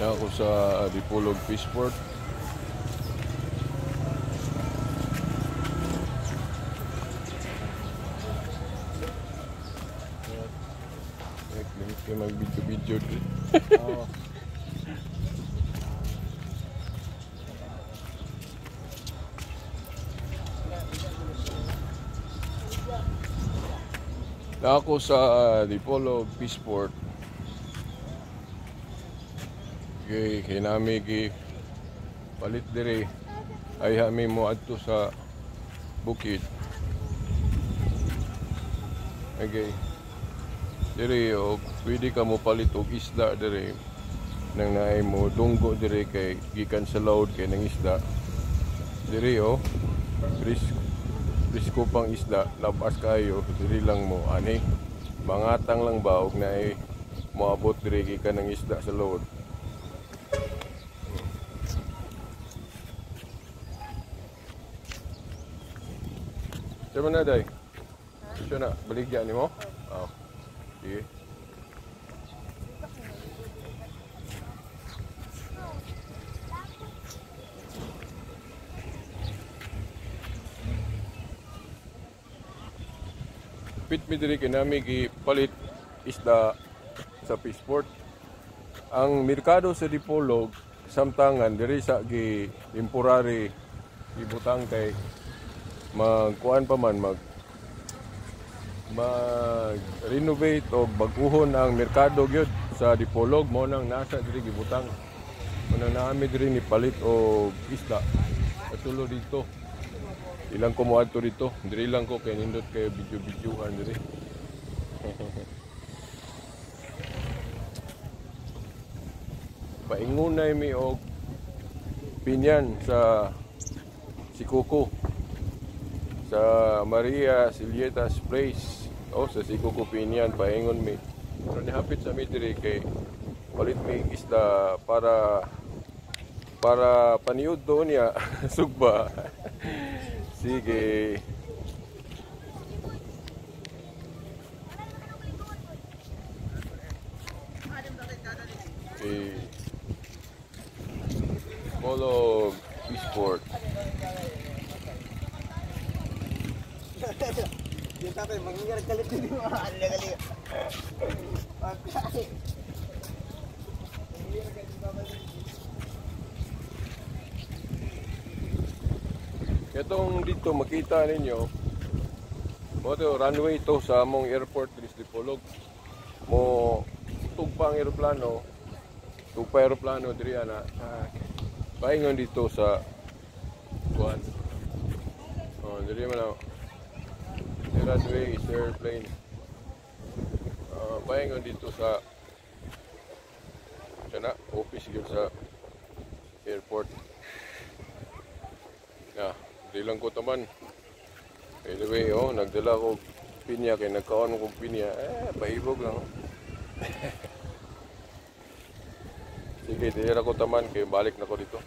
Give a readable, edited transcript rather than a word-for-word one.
Na ako sa Dipolog Fishport. Limit kayo mag-video-video dito. Oo. Na ako sa Dipolog Fishport. Okay, kay nami gi palit diri ay hami mo adto sa bukid. Okay. Diri og pwede ka mo palit og isda diri nang naay mo dunggo diri kay gikan sa load kay nang isda. Diri oh, presko pang isda, labas kayo diri lang mo ani. Mangatang lang ba og naay moabot diri gikan ng isda sa load. Siya man na, day? Siya na, baligya ni mo? Oo. Sige. Pit mi diri kay nami gipalit isda sa Fishport. Ang merkado sa Dipolog samtangan diri sa gi temporary ibutang kay magkuan pa man mag renovate og baguhon ang merkado gyud sa Dipolog, mo nang nasa diri gibutang. Mo nang naami diri ni palit og isda. Atulo dito. Ilang ko moadto dito. Diri lang ko kay nindot kay video-videohan diri. Paingunay mi og pinyan sa Sikuku, sa Maria Silietas Place. O sa Sikuku Pinyan paingon mi. Pero nihapit sa mi diri kay palit mi isda para paniud doon niya sugba. Sige. Eh, Dipolog Fishport. Yung tatay, mangyayari kalit din yung mga alali. Pagkain. Itong dito makita ninyo, mo to runway to sa among airport diri sa Dipolog. Mo tugpa ang eroplano, tugpa eroplano diri ana. Paingon dito sa kuan. Oh, diri man na. The runway is airplane. Paingon dito sa sana office gyud sa airport. Na, di lang ko taman. Anyway, oh, nagdala ko pinya kay nagkaon ko pinya. Eh, paibog lang. Sige, dira ko taman kay balik na ko dito.